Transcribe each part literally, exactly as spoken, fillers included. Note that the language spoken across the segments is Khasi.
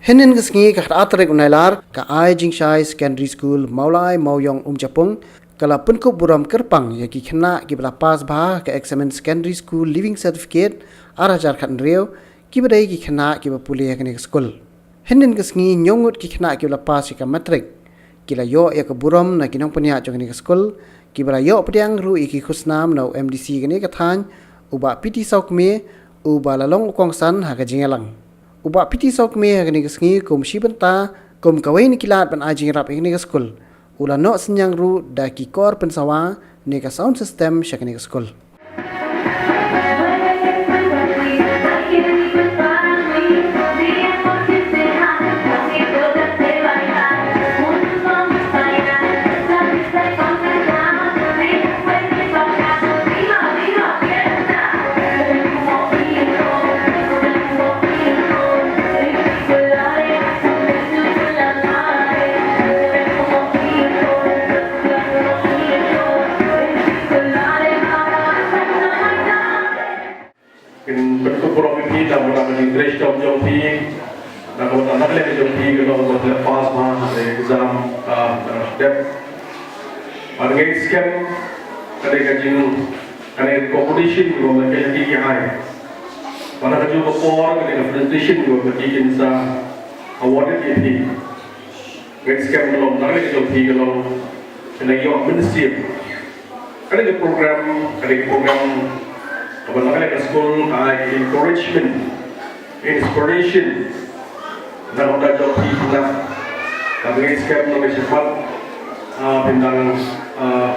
Hynnin ka sngi ka khatar tarik u Nailar, ka Ai Jingshai Secondary School Mawlai Mawiong Umjapung ka la pynkup burom kyrpang ïa ki khynnah kiba la pass bha ka eksamin Secondary School Leaving Certificate ar hajar khathynriew, kiba dei ki khynnah kiba pule ha kane ka skul. Hynnin ka sngi hynñiew ngut ki khynnah kiba la pass ïa ka matrik ki la ïoh ïa ka burom na ki nongpynïaid jong kane ka skul, kiba la ïoh pdiang ruh ïa ki khusnam na u M D C kane ka thaiñ, u Bah P T Sawkmie, uba la long u kongsan ha ka jingïalang. U Bah P T Sawkmie ha kane ka sngi kum shi bynta kum kawei na ki lad ban ai jingïarap ïa kane ka skul, u la noh synñiang ruh da ki kor pynsawa ne ka sound system sha kane ka skul. Kin pynkup burom ïa phi da ka bynta ka jingtrei shitom jong phi, da ka bynta na ka liang jong phi ka long ba phi la pass bha ha ka exam ka dang dep. Bad ngi skhem ka dei ka jing, ka dei ka competition kaba ma ki ki ai. Bad na kajuh ka por ka dei ka felicitation kaba ki kin sa awarded ïa phi. Ngi skhem ka long na ka liang jong phi ka long, phi la ïoh mynsiem. Ka dei ka program, ka dei ka program kaba na ka liang ka skul ka ai encouragement, inspiration na ka bynta jong phi khynnah. Ka ngi skhem na ka shakhmat, ah, phin dang, ah,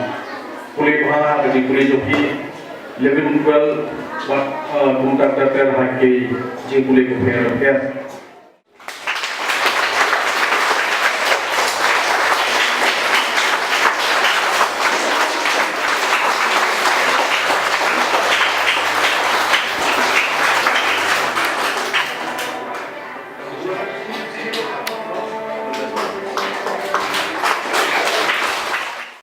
pule bha ha ka jingpule jong phi, eleven, twelve, bad, ah, kumta ter ter ha ki jingpule kiba pher pher.